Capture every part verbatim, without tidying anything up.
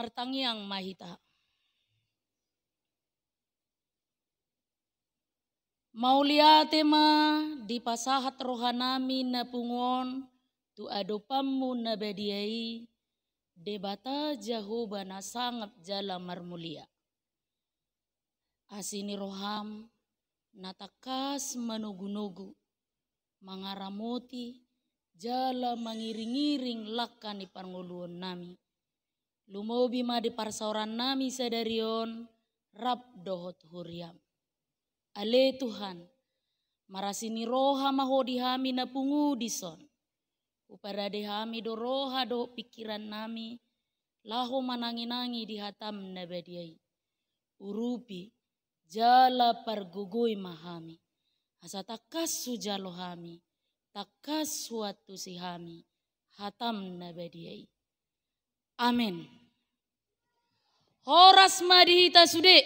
Martangiang ma hita. Mauliate ma dipasahat rohanami na pungu on tu adopanmu na badia i, Debata Jahowa na sangap jala marmulia. Asi ni roham na tangkas manogunogu, mangaramoti jala mangiringiring langka ni parngoluonnami. Lumobi ma di parsaorannami sadari on rap dohot huriam. Ale Tuhan, marasi ni roha ma Ho di hami na pungu dison. Huparade hami do roha dohot pingkirannami, laho mananginangi di hatam na badia i. Urupi jala pargogoi ma hami, asa tangkas hujalo hami, tangkas huantusi hami hatam na badia i. Amen. Horas ma di hita sude.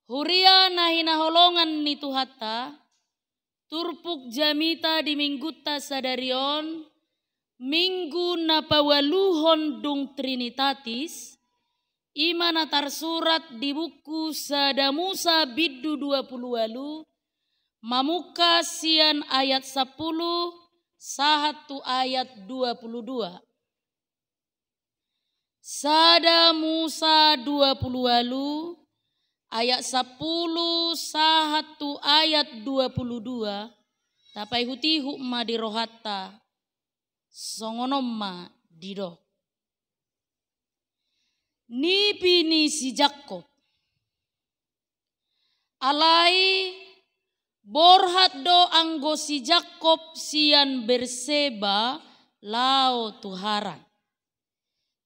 Huria na hinaholongan ni Tuhanta, turpuk jamita di minggunta sadari on, minggu na paualuhon dung Trinitatis, i ma na tarsurat di buku Sada Musa bindu dua pulu ualu, mamungka sian ayat sampulu sahat tu ayat dua pulu dua. Sada Musa dua pulu ualu, ayat sampulu sahat tu ayat dua pulu dua, tapaihutihut ma di rohanta, songon on ma didok. Nipi ni si Jakkob. Alai borhat do anggo si Jakkob sian Berseba laho tu Haran.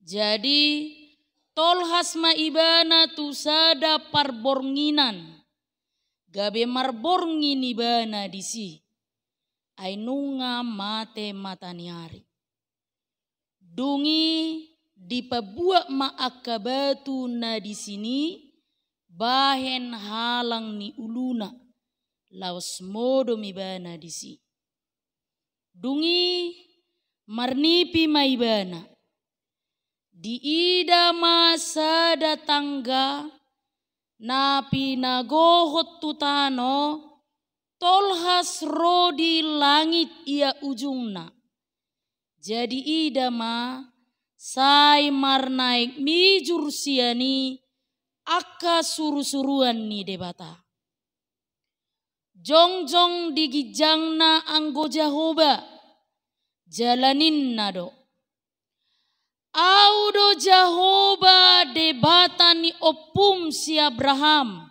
Jadi tolhas ma ibana tu sada parbornginan, gabe marborngin ibana disi, ai nunga mate mataniari. Dung i dipabuat ma angka batu na disi i bahen halang ni uluna, laos modom ibana disi. Dung i marnipi ma ibana. Diida ma sada tangga na pinagohon tu tano, tolhas ro di langit ia ujungna. Jadi ida ma, sai marnaek mijur sian i angka surusuruan ni Debata. Jongjong di ginjangna anggo Jahowa, jala ninna do: Ahu do Jahowa, Debata ni ompum si Abraham,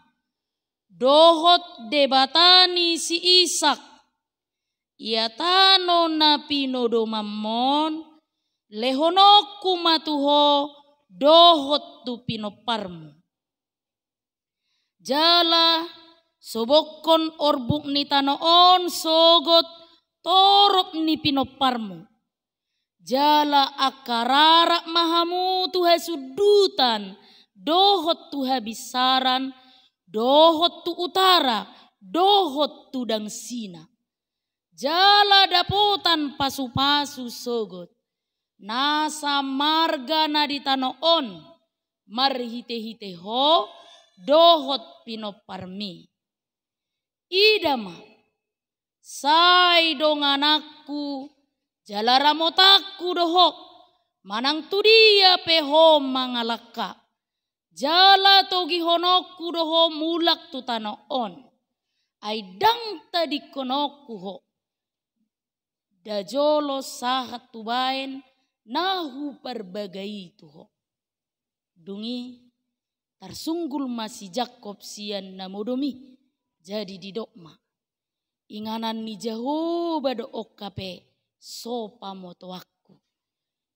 dohot Debata ni si Isak. Ia tano na pinodomanmon, lehononku ma tu ho dohot tu pinomparmu. Jala sobokkon orbuk ni tano on sogot torop ni pinomparmu. Jala angka rarat ma hamu tu hasundutan, dohot tu habinsaran, dohot tu utara, dohot tu dangsina. Jala dapotan pasupasu sogot nasa marga na di tano on, marhitehite ho dohot pinomparmi. Ida ma, sai dongananku jala ramotanku do ho, manang tu dia pe ho mangalangka. Jala togihononku do ho mulak tu tano on, ai ndang tadingkononku ho. Nda jolo sahat hubaen na huparbaga i tu ho. Dung i tarsunggul ma si Jakkob sian na modom i, jadi didok ma: Inganan ni Jahowa do on hape so pamotoanku.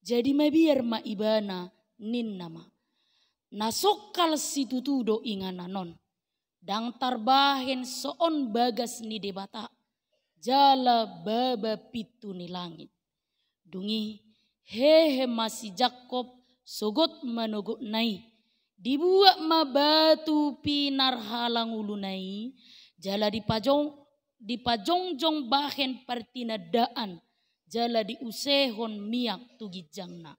Jadi mabiar ma ibana, ninna ma: Na songkal situtu do inganan on, ndang tarbahen so on bagas ni Debata, jala baba pintu ni langit. Dung i hehe ma si Jakkob sogot manogotna i. Dibuat ma batu pinarhalang uluna i, jala dipajong, dipajongjong bahen partinandaan, jala diusehon miak tu ginjangna.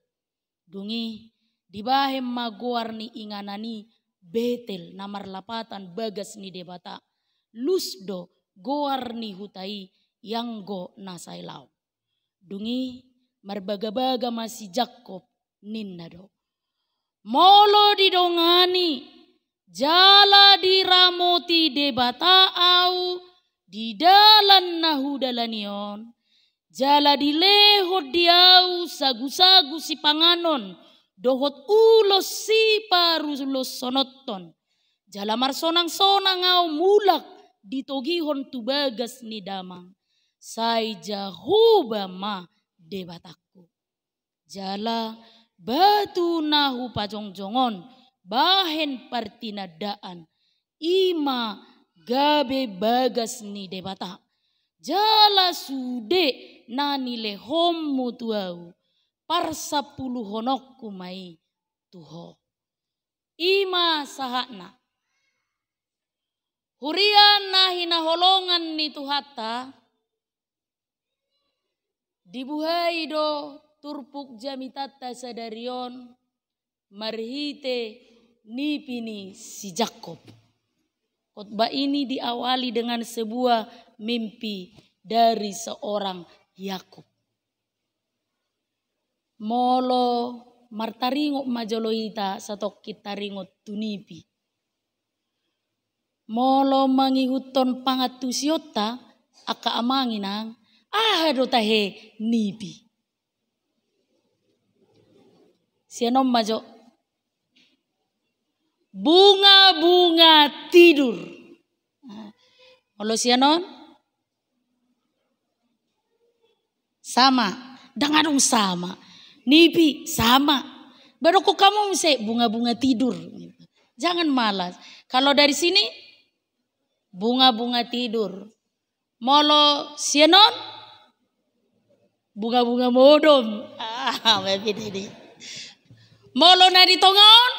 Dung i dibahen ma goar ni inganan i Betel, na marlapatan bagas ni Debata. Lus do goar ni huta i ianggo na sai laon. Dung i marbagabaga ma si Jakkob, ninna do: Molo didongani jala diramoti Debata ahu di dalan na hudalani on, jala dilehon di ahu sagusagu sipanganon dohot ulos siparuloshononhon, jala marsonangsonang ahu mulak ditogihon tu bagas ni damang, sai Jahowa ma Debatangku. Jala batu na hupajongjonghon bahen partinandaan, i ma gabe bagas ni Debata. Jala sude na nilehonmu tu ahu, parsampuluhononku ma i tu ho. I ma sahatna. Huria na hinaholongan ni Tuhanta, dibuhai do turpuk jamitanta sadari on marhite nipi ni si Jakkob. Khotbah ini diawali dengan sebuah mimpi dari seorang Yakub. Molo martaringot ma jolo hita satongkin taringot tu nipi. Molo mangihuthon pangantusionta angka amang inang, aha do tahe nipi? Sian on ma jo. Bunga-bunga tidur. Molo sian on? Sama. Ndang adong sama. Nipi sama. Ba dokkon hamu muse bunga-bunga tidur. Jangan malas. Kalau dari sini, bunga-bunga tidur. Molo sian on, bunga-bunga modom. Ah, mepit ini. Molo na di tonga on?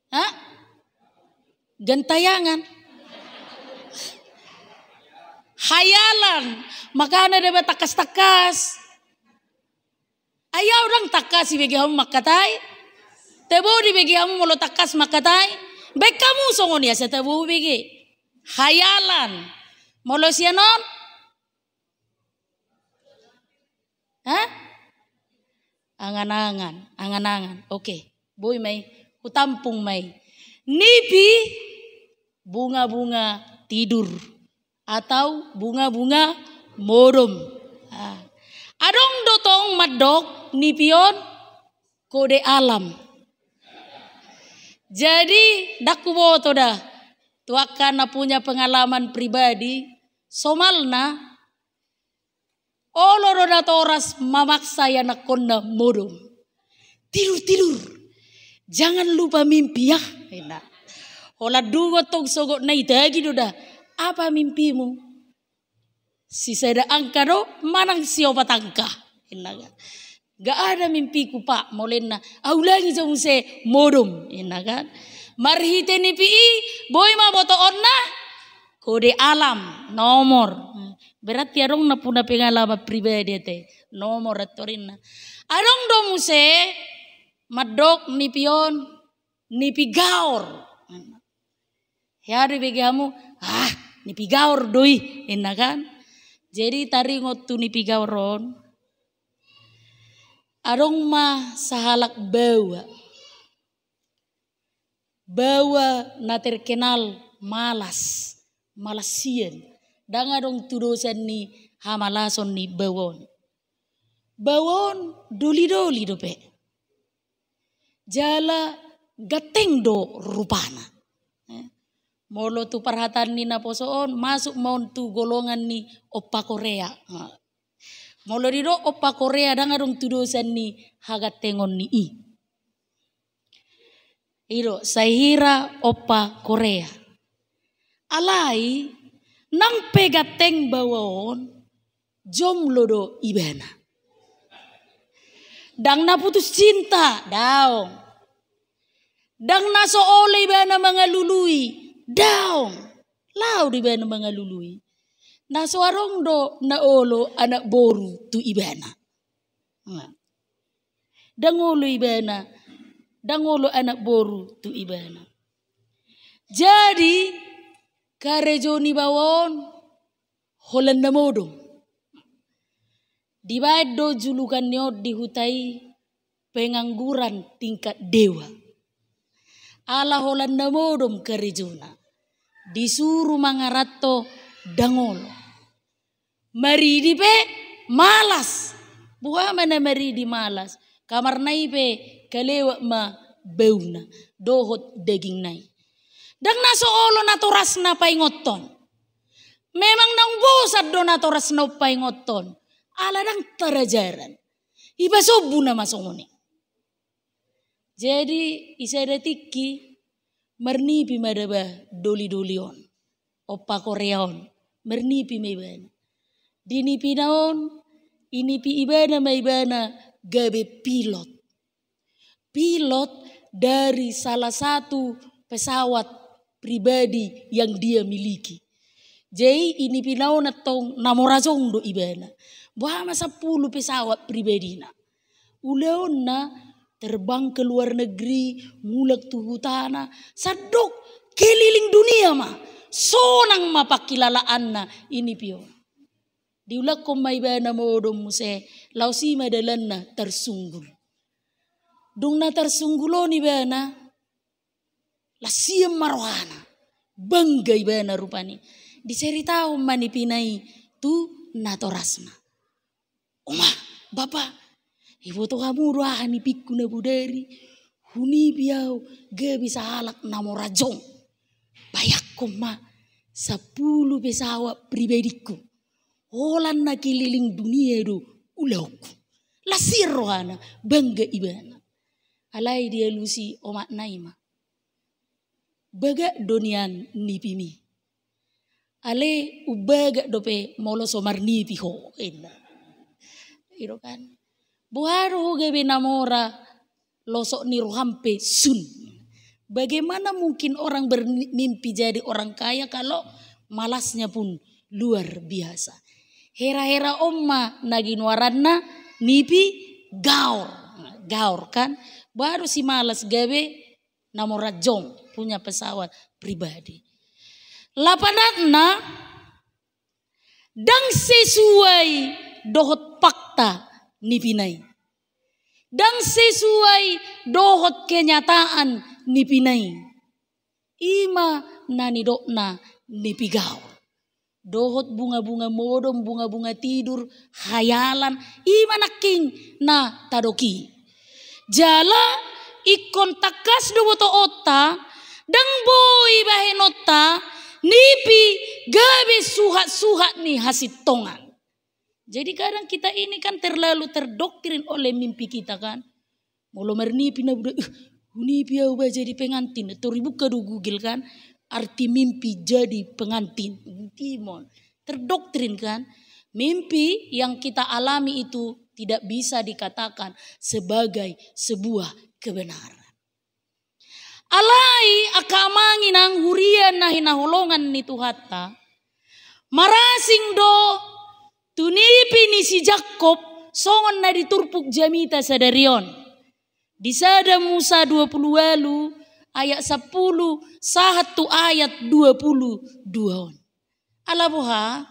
Hah? Gentayangan. Hayalan. Makana da ba tangkas-tangkas. Ai au ndang tangkas dibege hamu mangkatai. Tabo dibege hamu molo tangkas mangkatai. Baen hamu songon i asa tabo hubege. Hayalan. Molo sian on? Hah? Angan-angan, angan-angan. Oke, boi ma i. Hutampung ma i. Nipi, bunga-bunga tidur atau bunga-bunga modom. Ah. Adong do tong mandok nipi on kode alam. Jadi, ndang huboto da tu angka na punya pengalaman pribadi, somalna, olo do natoras mamaksa ianakkonna modom. Tidur, tidur. Jangan lupa mimpi ya. Ninna. Holan dung tong sogot na i tagi do da. Apa mimpimu? Sisada angka do manang siopat angka. Ninna kan. Gak ada mimpiku, Pak, molo ninna. Au ulangi jo muse modom. Ninna kan. Marhite nipi i, boi ma botoonna. Kode alam, nomor. Berarti adong na punya pengalaman pribadi ate. Nomor atorinna. Adong do muse mandok nipi on, nipi gaor. Hea do ibege hamu, ah, nipi gaor do i, ninna kan. Jadi taringot tu nipi gaor on. Adong ma sahalak baoa. Baoa na terkenal malas, malas sian. Ndang adong tudosan ni hamalason ni baoa on. Baoa on doli-doli dope. Jala ganteng do rupana. Eh, molo tu parhataan ni naposo on, masuk ma on tu golongan ni ompa Korea. Eh, molo didok ompa Korea, ndang adong tudosan ni hagantengon ni i. I do, sai hira ompa Korea. Alai, nang pe ganteng baoa on, jomblo do ibana. Ndang na putus cinta, daong. Ndang na so olo ibana mangalului, daong. Laho do ibana mangalului. Na so adong do na olo anak boru tu ibana. Nah. Ndang olo ibana, ndang olo anak boru tu ibana. Jadi, karejo ni baoa on holan na modom. Dibaen do julukan ni on di huta i pengangguran tingkat dewa. Ala holan na modom karejona. Disuru mangaranto ndang olo. Maridi pe malas. Boha ma na maridi malas? Kamarna i pe kalewat ma bauna dohot dagingna i. Ndang na so olo natorasna paingothon. Memang naung bosan do natorasna on paingothon. Ala ndang tarajaran. Iba sombu nama songon i. Jadi, di sada tingki marnipi ma daba doli-doli on. Ompa Korea on. Marnipi ma ibana. Di nipina on, inipi ibana ma ibana gabe pilot. Pilot dari salah satu pesawat pribadi yang dia miliki. Jadi, inipina on antong na mora jong do ibana. Boha ma sampulu pesawat pribadina. Ulaonna terbang ke luar negeri, mulak tu hutana, sandok keliling dunia ma. Sonang ma pangkilalaanna inipi on. Diulakhon ma ibana modom muse, laos i ma dalanna tarsunggul. Dung na tarsunggul on ibana, las sian ma rohana. Bangga ibana rupani. Diceritahon ma nipina i tu natorasna. Oma, bapa, iboto hamu do aha nipingku na bodari? Hunipi au gabe sahalak na mora jong. Bayangkon ma, sampulu pesawat pribadingku. Holan na keliling dunia do ulaonku. Las sian rohana, bangga ibana. Alai dialusi omakna i ma. Bagak do nian nipimi. Ale umbagak dope molo so marnipi ho, inna. I do kan. Boha do ho gabe na mora losok ni roham pe sun. Bagaimana mungkin orang bermimpi jadi orang kaya kalau malasnya pun luar biasa? Hera-hera on ma na ginoaranna nipi gaor. Gaor kan. Boha do si malas gabe na mora jong, punya pesawat pribadi. Lapananna, ndang sesuai dohot fakta nipina i. Ndang sesuai dohot kenyataan nipina i. I ma na nidokna nipi gaor. Dohot bunga-bunga modom, bunga-bunga tidur, hayalan, i ma nangkin na tadok i. Jala ingkon tangkas do botoonta, ndang boi bahenonta nipi gabe suhat-suhat ni hasintongan. Jadi kadang kita ini kan terlalu terdoktrin oleh mimpi kita kan. Molo marnipi na bodari, "Uh, hunipi au ba jadi pengantin." Tor ibuka do Google kan, arti mimpi jadi pengantin. Timon. Terdoktrin kan. Mimpi yang kita alami itu tidak bisa dikatakan sebagai sebuah kebenaran. Alai angka amang inang huria na hinaholongan ni Tuhanta, marasing do tu nipi ni si Jakkob songon na di turpuk jamita sadari on. Di sada Musa dua pulu ualu ayat sampulu sahat tu ayat dua pulu dua on. Ala boha,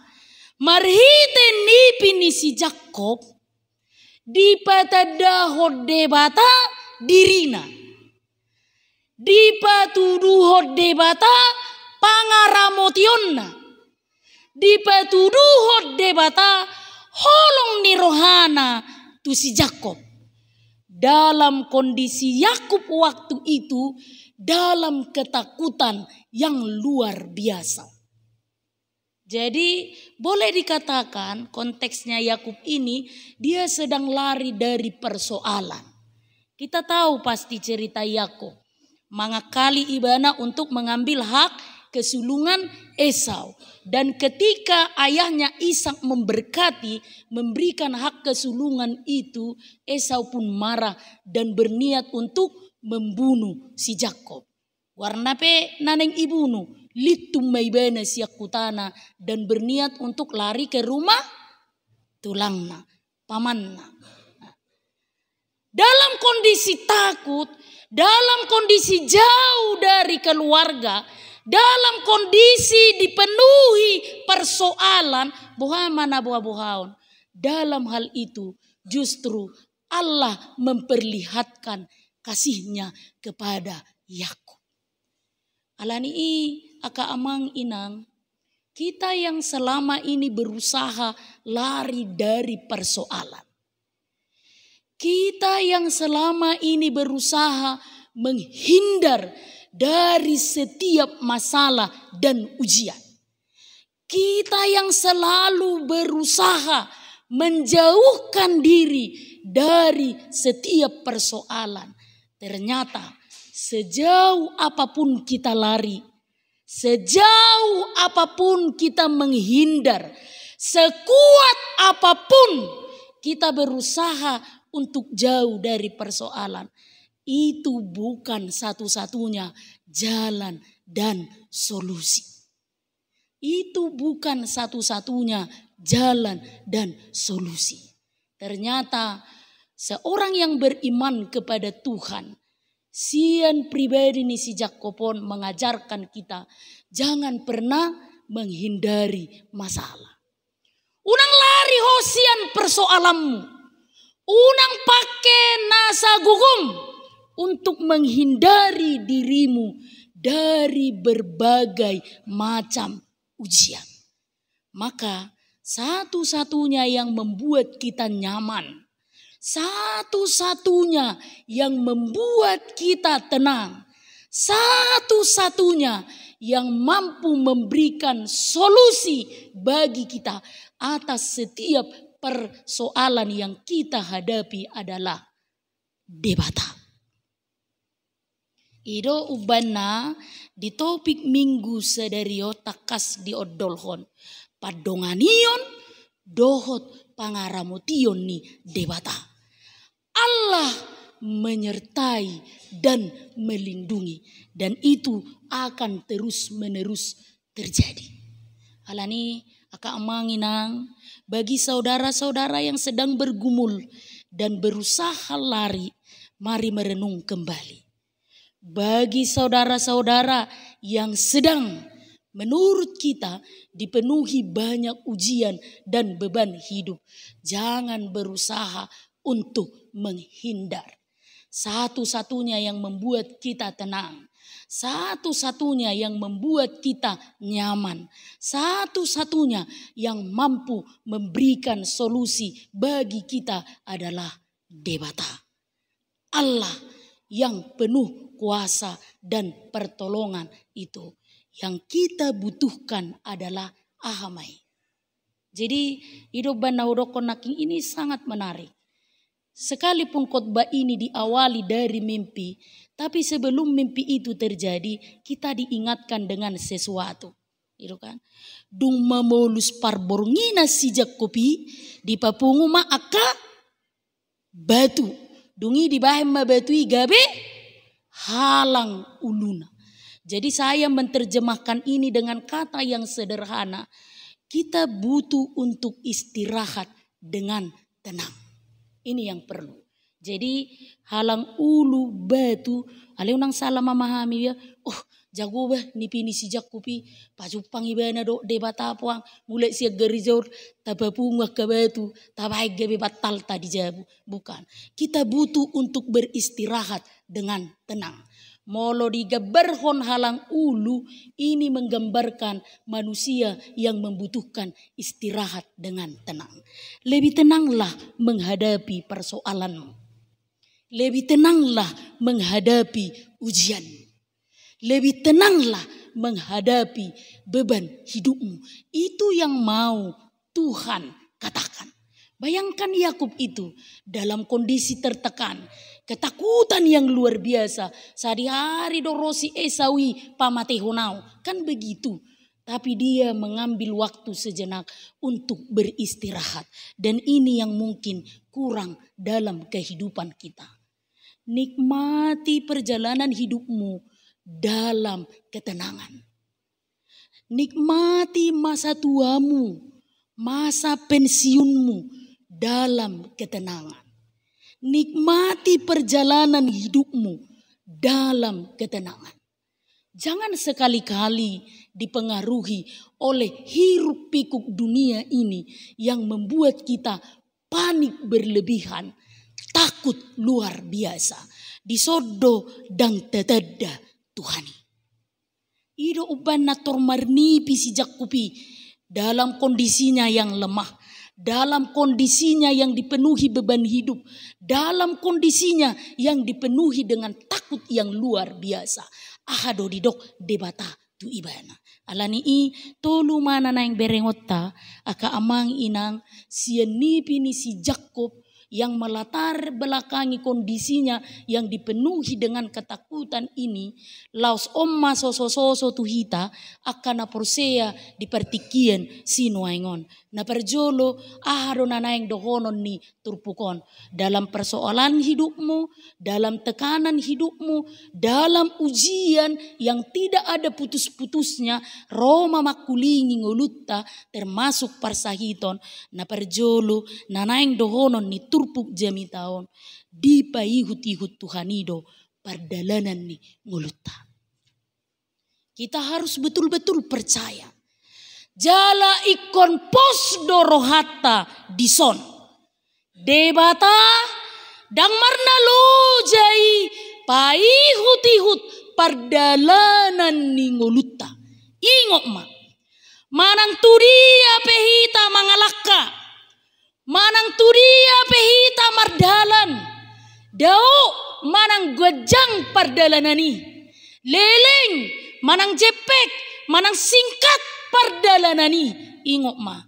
marhite nipi ni si Jakkob, dipatandahon Debata dirina. Dipatuduhon Debata pangaramotionna. Dipatuduhon Debata holong ni rohana tu si Jakkob. Dalam kondisi Yakub waktu itu dalam ketakutan yang luar biasa. Jadi, boleh dikatakan konteksnya Yakub ini, dia sedang lari dari persoalan. Kita tahu pasti cerita Yakub. Mangakali ibana untuk mengambil hak kesulungan Esau. Dan ketika ayahnya Ishak memberkati, memberikan hak kesulungan itu, Esau pun marah dan berniat untuk membunuh si Jakkob. Goarna pe na naeng ibunu, lintung ma ibana sian hutana dan berniat untuk lari ke rumah tulangna, pamanna. Dalam kondisi takut, dalam kondisi jauh dari keluarga, dalam kondisi dipenuhi persoalan, boha ma na boha-bohaon. Dalam hal itu, justru Allah memperlihatkan kasih-Nya kepada Yakub. Alani i, angka amang inang, kita yang selama ini berusaha lari dari persoalan, kita yang selama ini berusaha menghindar dari setiap masalah dan ujian, kita yang selalu berusaha menjauhkan diri dari setiap persoalan, ternyata sejauh apapun kita lari, sejauh apapun kita menghindar, sekuat apapun kita berusaha untuk jauh dari persoalan, itu bukan satu-satunya jalan dan solusi. Itu bukan satu-satunya jalan dan solusi. Ternyata seorang yang beriman kepada Tuhan, sian pribadi ni si Jakkob on mengajarkan kita, jangan pernah menghindari masalah. Unang lari ho sian persoalanmu. Unang pake nasa gogom untuk menghindari dirimu dari berbagai macam ujian. Maka, satu-satunya yang membuat kita nyaman, satu-satunya yang membuat kita tenang, satu-satunya yang mampu memberikan solusi bagi kita atas setiap persoalan yang kita hadapi adalah Debata. I do umbahen na di topik minggu sadari on tangkas diondolhon pandonganion dohot pangaramotion ni Debata. Allah menyertai dan melindungi, dan itu akan terus-menerus terjadi. Alani i, angka amang inang, bagi saudara-saudara yang sedang bergumul dan berusaha lari, mari merenung kembali. Bagi saudara-saudara yang sedang, menurut kita, dipenuhi banyak ujian dan beban hidup, jangan berusaha untuk menghindar. Satu-satunya yang membuat kita tenang, satu-satunya yang membuat kita nyaman, satu-satunya yang mampu memberikan solusi bagi kita adalah Debata. Allah yang penuh kuasa dan pertolongan itu. Yang kita butuhkan adalah aha ma i. Jadi, i do umbahen na hudokkon nangkin, ini sangat menarik. Sekalipun khotbah ini diawali dari mimpi, tapi sebelum mimpi itu terjadi, kita diingatkan dengan sesuatu. Gitu kan? Dung mamolus parborngina si Jakkob i, dipapungu ma angka batu. Dung i dibahen ma batu i gabe halang uluna. Jadi saya menerjemahkan ini dengan kata yang sederhana. Kita butuh untuk istirahat dengan tenang. Ini yang perlu. Jadi halang ulu, batu, alai unang salah memahami ya. Oh, jago bah nipi ni si Jakkob i, pajumpang ibana dohot Debata puang, mulak sian gareja on, tapapungu angka batu, tabahen gabe bantalta di jabu. Bukan. Kita butuh untuk beristirahat dengan tenang. Molo digambarhon halang ulu, ini menggambarkan manusia yang membutuhkan istirahat dengan tenang. Lebih tenanglah menghadapi persoalanmu. Lebih tenanglah menghadapi ujian. Lebih tenanglah menghadapi beban hidupmu. Itu yang mau Tuhan katakan. Bayangkan Yakub itu dalam kondisi tertekan, ketakutan yang luar biasa. Sadihari do ro si Esau i pamatehon au. Kan begitu. Tapi dia mengambil waktu sejenak untuk beristirahat. Dan ini yang mungkin kurang dalam kehidupan kita. Nikmati perjalanan hidupmu dalam ketenangan. Nikmati masa tuamu, masa pensiunmu dalam ketenangan. Nikmati perjalanan hidupmu dalam ketenangan. Jangan sekali-kali dipengaruhi oleh hiruk-pikuk dunia ini yang membuat kita panik berlebihan, takut luar biasa. Dison do ndang tatanda Tuhan i. I do umbahen na tor marnipi si Jakkob i dalam kondisinya yang lemah, dalam kondisinya yang dipenuhi beban hidup, dalam kondisinya yang dipenuhi dengan takut yang luar biasa. Aha do didok Debata tu ibana? Alani i, tolu ma na naeng berengonta, angka amang inang, sian nipi ni si Jakkob yang melatar belakangi kondisinya yang dipenuhi dengan ketakutan ini, laos on ma sosososo tu hita angka na porsea di partingkian sinuaeng on. Na parjolo, aha do na naeng dohonon ni turpuk on? Dalam persoalan hidupmu, dalam tekanan hidupmu, dalam ujian yang tidak ada putus-putusnya, ro ma mangkulingi ngolunta, termasuk parsahiton. Na parjolo, na naeng dohonon ni turpuk jamita on, dipaihut-ihut Tuhan i do pardalanan ni ngolunta. Kita harus betul-betul percaya. Jala ingkon pos do rohanta dison. Debata ndang marnaloja i paihut-ihut pardalanan ni ngolunta. Ingot ma, manang tu dia pe hita mangalangka, manang tu dia pe hita mardalan, dao manang ganjang pardalanan i, leleng manang jempek, manang singkat pardalanan i, ingot ma,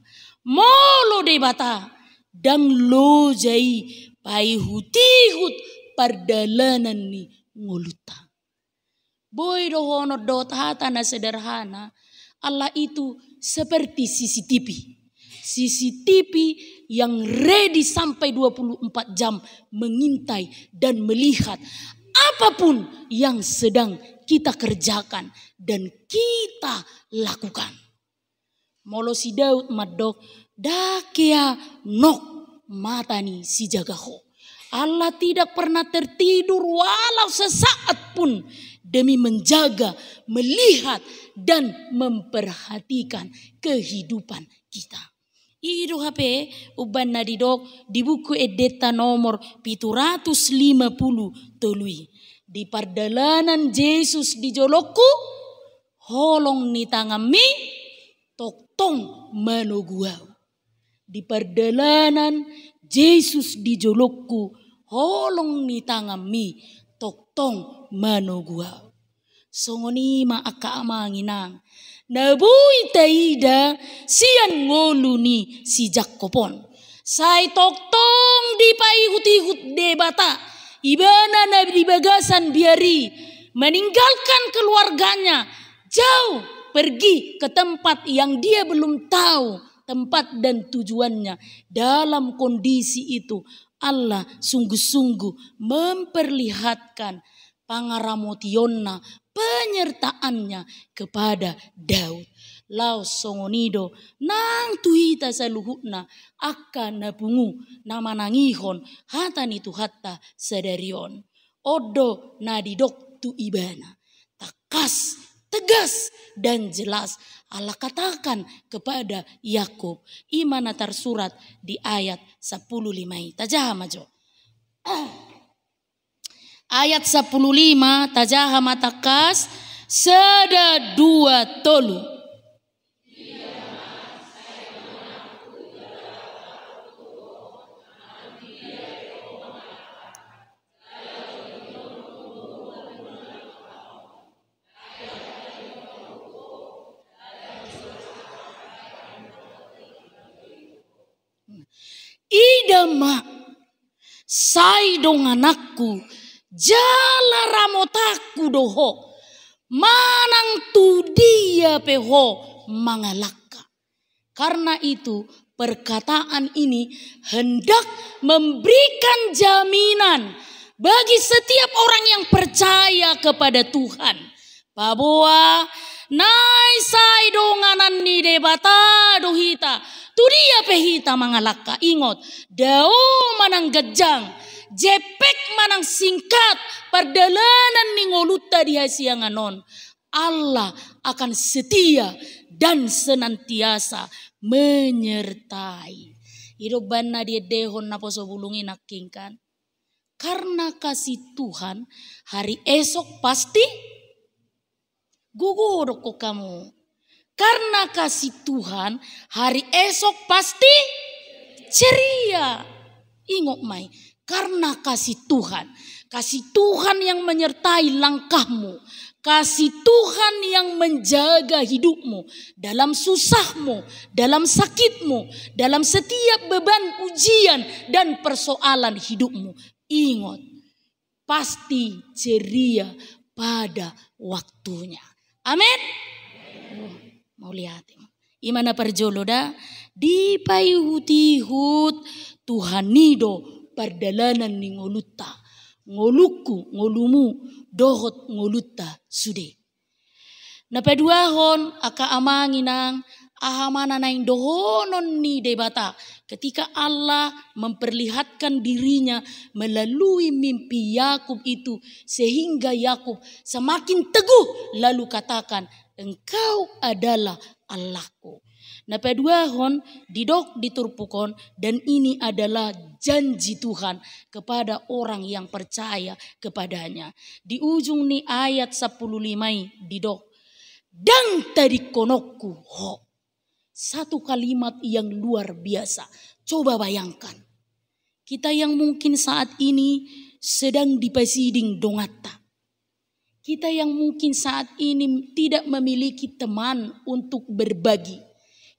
molo Debata, ndang loja i paihut-ihut pardalanan ni ngolunta. Boi dohonon dohot hata na sederhana, Allah itu seperti C C T V. C C T V yang ready sampai dua puluh empat jam mengintai dan melihat apapun yang sedang kita kerjakan dan kita lakukan. Molo si Daud mandok, ndang hea nok mata ni sijaga Ho. Allah tidak pernah tertidur walau sesaat pun demi menjaga, melihat, dan memperhatikan kehidupan kita. I do hape umbahen na didok di buku Endenta nomor pitu ratus lima pulu tolu i. Di pardalanan Jesus di jolongku, holong ni tanganmi tongtong manogu ahu. Di pardalanan Jesus di jolongku, holong ni tanganmi tongtong manogu ahu. Songon i ma angka amang inang na boi taida sian ngolu ni si Jakkob on. Sai tongtong dipaihut-ihut Debata, ibana na di bagasan biar i meninggalkan keluarganya, jauh pergi ke tempat yang dia belum tahu tempat dan tujuannya. Dalam kondisi itu, Allah sungguh-sungguh memperlihatkan pangaramotionna, penyertaannya kepada Daud. Laos songon i do nang tu hita saluhutna angka na pungu na manangihon hata ni Tuhanta sadari on. On do na didok tu ibana. Tangkas, tegas, dan jelas Allah katakan kepada Yakub. I ma na tarsurat di ayat sampulu lima i. Tajaha ma jo. Ayat sampulu lima, tajaha ma tangkas, sada, dua, tolu. Ida ma, sai dongananku, jala ramotanku do ho, manang tu dia pe ho mangalangka. Karena itu, perkataan ini hendak memberikan jaminan bagi setiap orang yang percaya kepada Tuhan. Paboa, nai sai donganan ni Debata do hita, tu dia pe hita mangalangka. Ingot, dao manang ganjang, jepek manang singkat pardalanan ni ngolunta di hasiangan on, Allah akan setia dan senantiasa menyertai. I do umbahen na diendehon naposo bulung i nangkin kan. Karena kasih Tuhan, hari esok pasti gogo, dokkon hamu. Karena kasih Tuhan, hari esok pasti ceria. Ingot ma i, karena kasih Tuhan. Kasih Tuhan yang menyertai langkahmu. Kasih Tuhan yang menjaga hidupmu. Dalam susahmu, dalam sakitmu, dalam setiap beban, ujian, dan persoalan hidupmu. Ingot, pasti ceria pada waktunya. Amin. Mauliate. I ma na parjolo da, dipaihut-ihut Tuhan i do pardalanan ni ngolunta, ngolungku, ngolumu, dohot ngolunta sude. Na paduahon, angka amang inang, aha ma na naeng dohonon ni Debata ketika Allah memperlihatkan dirinya melalui mimpi Yakub itu, sehingga Yakub semakin teguh lalu katakan, "Engkau adalah Allahku." Na paduahon, didok di turpuk on, dan ini adalah janji Tuhan kepada orang yang percaya kepada-Nya. Di ujung ni ayat sampulu lima i didok, "Ndang tadingkononku ho." Satu kalimat yang luar biasa. Coba bayangkan, kita yang mungkin saat ini sedang dipasiding donganta. Kita yang mungkin saat ini tidak memiliki teman untuk berbagi.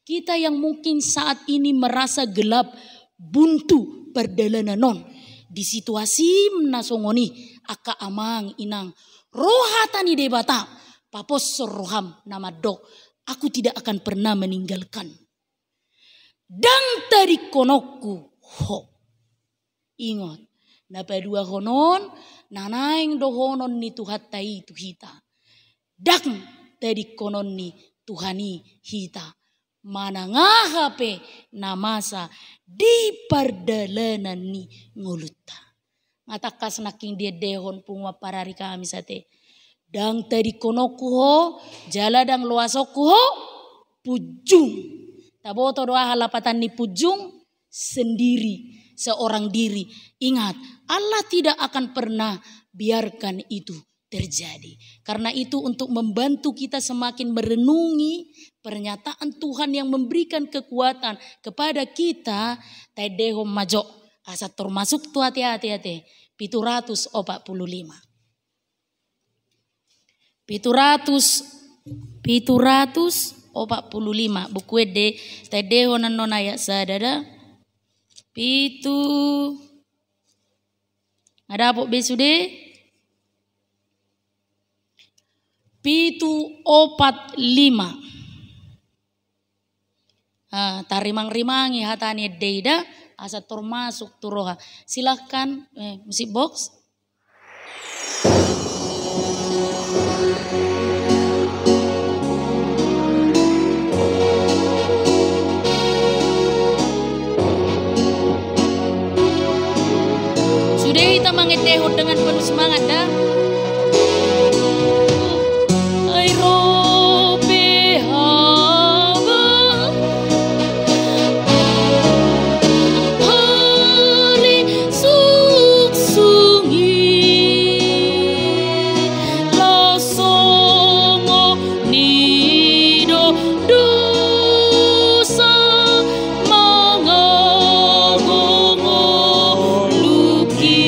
Kita yang mungkin saat ini merasa gelap, buntu pardalanan on. Di situasi na songon i, angka amang inang, ro hata ni Debata, paposhon roham na mandok, "Aku tidak akan pernah meninggalkan." Ndang tadingkononku ho. Ingot, na paduahon on, na naeng dohonon ni Tuhanta i tu hita. Ndang tadingkonon ni Tuhan i hita manang aha pe na masa di pardalanan ni ngolunta. Nga tangkas nangkin diendehon punguan parari Kamis ate. Ndang tadingkononku ho, jala ndang loasonku ho punjung. Taboto do aha lapatan ni punjung? Sendiri, seorang diri. Ingat, Allah tidak akan pernah biarkan itu terjadi. Karena itu, untuk membantu kita semakin merenungi pernyataan Tuhan yang memberikan kekuatan kepada kita, taendehon ma jo asa tor masuk tu ateate ate, pitu ratus opat pulu lima. Pitu ratus, pitu ratus opat pulu lima. Buku Ende, taendehon annon ayat sada da. Pitu. Nga dapot be sude? Pitu opat lima. Ah, tarimang-rimangi hata ni Ende i da, asa tor masuk tu roha. Silahkan, eh, musik box. Sude hita mangendehon dengan penuh semangat, da. Ai ro pe haba, hali suksung i, las songon i do dosa mangagongoluk i.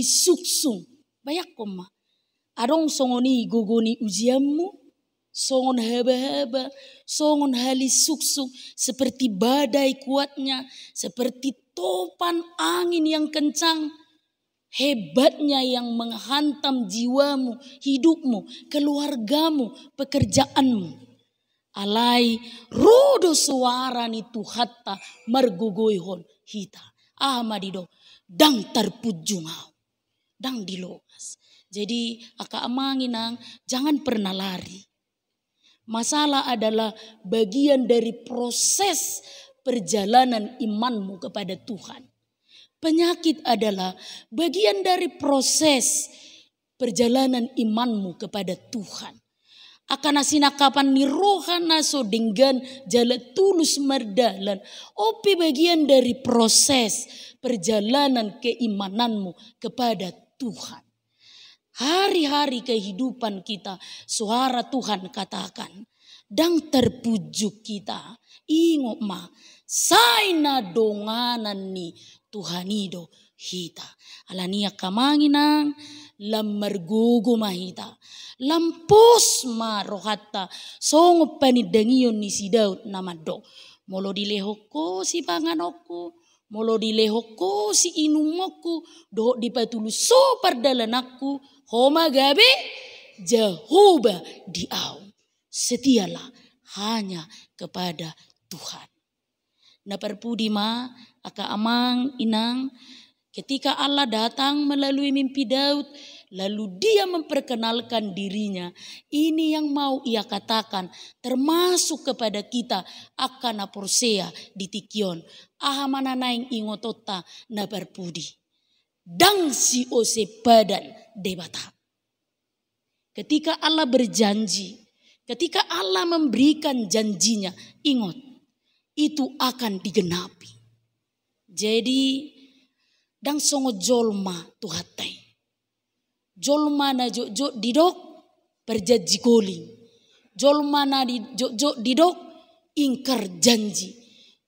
sungsung. Bayangkon ma. Adong songon i gogo ni ujianmu, songon haba-haba, songon hali sungsung, seperti badai kuatnya, seperti topan angin yang kencang, hebatnya yang menghantam jiwamu, hidupmu, keluargamu, pekerjaanmu. Alai ro do soara ni Tuhanta margogoihon hita. Aha ma didok? Ndang tarpunjung au. Ndang dilongas. Jadi, angka amang inang, jangan pernah lari. Masalah adalah bagian dari proses perjalanan imanmu kepada Tuhan. Penyakit adalah bagian dari proses perjalanan imanmu kepada Tuhan. Angka na sinangkapan ni roha na so denggan jala tulus mardalan, on pe bagian dari proses perjalanan keimananmu kepada Tuhan. Hari-hari kehidupan kita, suara Tuhan katakan, ndang tarpunjung hita. Ingot ma, sai na donganan ni Tuhan i do hita. Alani i angka amang inang, lam margogo ma hita. Lam pos ma rohanta, songon panindangion ni si Daud na mandok. Molo dilehon ho sipanganonku, molo dilehon ho siinumonku, dohot dipatulus ho pardalananku, ho ma gabe Jahowa di ahu. Setialah hanya kepada Tuhan. Na parpudi ma, angka amang inang, ketika Allah datang melalui mimpi Daud, lalu Dia memperkenalkan dirinya, ini yang mau Ia katakan, termasuk kepada kita, angka na porsea di tingki on. Aha ma na naeng ingotonta na parpudi? Ndang siosepadan Debata. Ketika Allah berjanji, ketika Allah memberikan janjinya, ingot, itu akan digenapi. Jadi, ndang songon jolma Tuhanta i. Jolma na jotjot didok parjanji koling. Jolma na di, jotjot didok ingkar janji.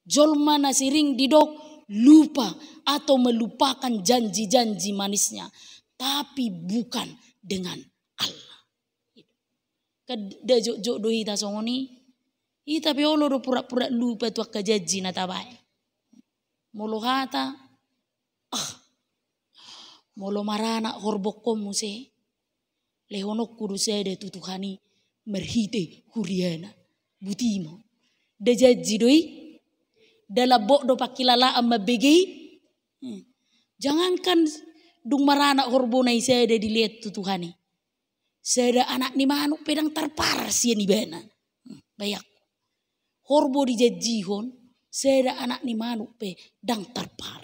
Jolma na sering didok lupa atau melupakan janji-janji manisnya. Tapi bukan dengan Allah. Kan nda jotjot do hita songon i. Hita pe olo do pura-pura lupa tu angka janji na tabaen. Molo hata, ah, molo maranak horbo on muse, lehononku do sada tu Tuhan i marhite huriana. Boti ma. Nda janji do i? Nda lambok do pangkilalaan mambege i? Hmm. Jangankan dung maranak horbona i sada dilehon tu Tuhan i. Sada anak ni manuk pe ndang tarpar sian ibana. Hmm, bayangkon. Horbo dijanjihon, sada anak ni manuk pe ndang tarpar.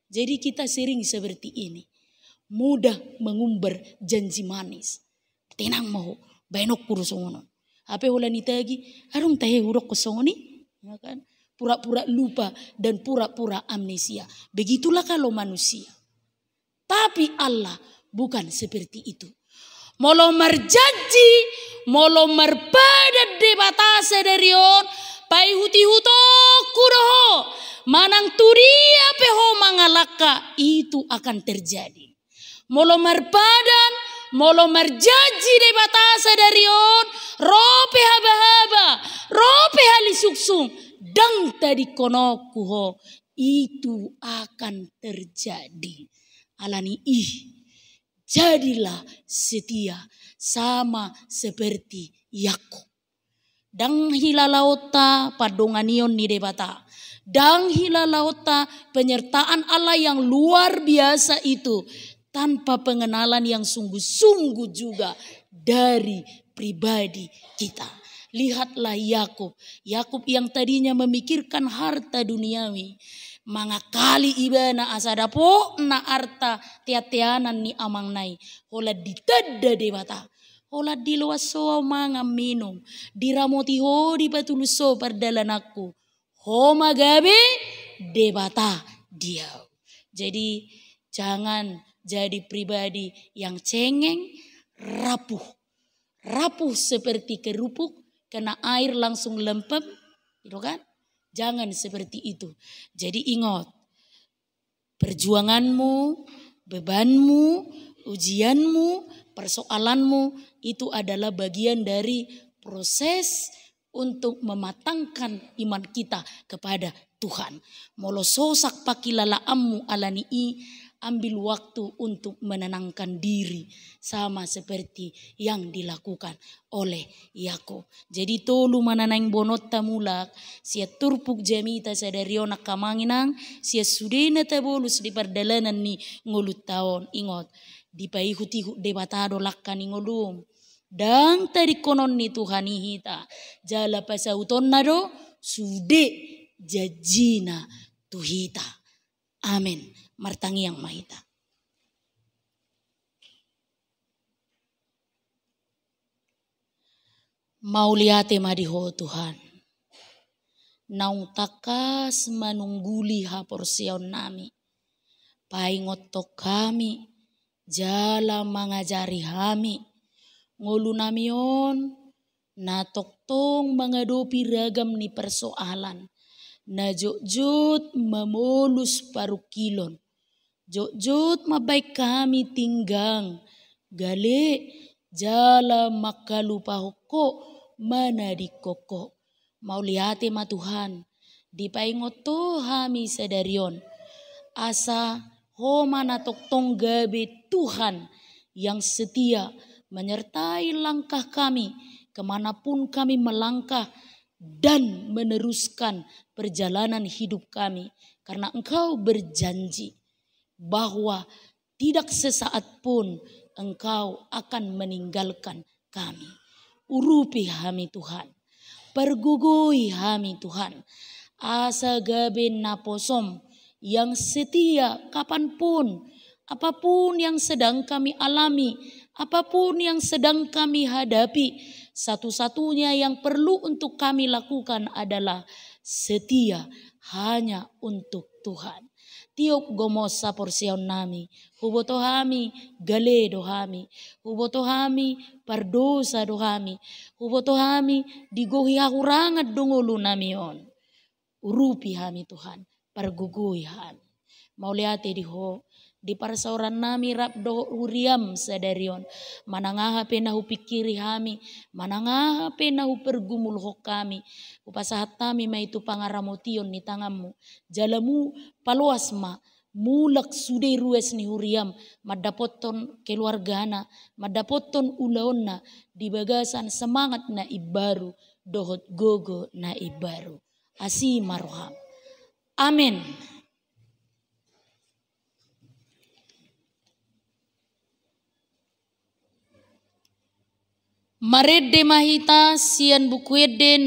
Jadi kita sering seperti ini. Mudah mengumbar janji manis. Tenang ma ho, baenonku do songon on. Hape holan itagi, adong tahe hudokkon songon i. Ya kan? Pura-pura lupa dan pura-pura amnesia. Begitulah kalau manusia. Tapi Allah bukan seperti itu. Molo marjanji, molo marpadan Debata sadari on, paihuthononku do ho, manang tu dia pe ho mangalangka, itu akan terjadi. Molo marpadan, molo marjanji Debata sadari on, ro pe habahaba, ro pe hali sungsung, ndang tadingkononku ho, itu akan terjadi. Alani i, jadilah setia sama seperti Yakub. Ndang hilalaonta pandonganion ni Debata. Ndang hilalaonta penyertaan Allah yang luar biasa itu tanpa pengenalan yang sungguh-sungguh juga dari pribadi kita. Lihatlah Yakub. Yakub yang tadinya memikirkan harta duniawi, mangakali ibana asa dapotna arta teanteanan ni amangna i. Holan ditanda Debata. Holan diloas ho au mangan minum, diramoti ho, dipatulus ho pardalananku. Ho ma gabe Debata di au. Jadi, jangan jadi pribadi yang cengeng, rapuh. Rapuh seperti kerupuk, kena air langsung lempem, gitu kan? Jangan seperti itu. Jadi ingat, perjuanganmu bebanmu, ujianmu, persoalanmu, itu adalah bagian dari proses untuk mematangkan iman kita kepada Tuhan. Molo sosak pangkilalaanmu ala ni i, ambil waktu untuk menenangkan diri, sama seperti yang dilakukan oleh Yakub. Jadi tolu ma na naeng boanonta mulak sian turpuk jamita sadari on, angka amang inang, sian sude na tabolus di pardalanan ni ngolunta on. Ingot, dipaihutihut Debata do langka ni ngolum. Ndang tadingkonon ni Tuhan i hita, jala pasautonna do sude janjina tu hita. Amen. Martangiang ma hita. Mauliate ma di Ho Tuhan, naung tangkas manungguli haporseaonnami, paingothon hami jala mangajari hami. Ngolunami on na tongtong mangadopi ragam ni persoalan, na jotjot mamolus parungkilon, jotjot mambahen hami tinggang, gale, jala mangkalupahon Ho, manadingkon Ho. Mauliate ma Tuhan, dipaingot Ho hami sadari on, asa Ho ma na tongtong gabe Tuhan yang setia menyertai langkah kami, kemanapun kami melangkah dan meneruskan perjalanan hidup kami, karena Engkau berjanji bahwa tidak sesaat pun Engkau akan meninggalkan kami. Urupi hami Tuhan, pargogoi hami Tuhan, asa gabe naposom yang setia kapanpun, apapun yang sedang kami alami, apapun yang sedang kami hadapi, satu-satunya yang perlu untuk kami lakukan adalah setia hanya untuk Tuhan. Tiop gomos haporseaonnami, huboto hami gale do hami, huboto hami pardosa do hami, huboto hami digohi hahurangan do ngolunami on. Urupi hami Tuhan, pargogoi hami. Mauliate di Ho, di parsaorannami rap dohot huriaM sadari on. Manang aha pe na hupingkiri hami, manang aha pe na hupargumulhon hami, hupasahat hami ma i tu pangaramotion ni tanganMu. Jala Mu paloas ma mulak sude ruas ni huriaM, mandapothon keluargana, mandapothon ulaonna di bagasan semangat na imbaru dohot gogo na imbaru. Asi ma rohaM. Amen. Marende ma hita sian Buku Ende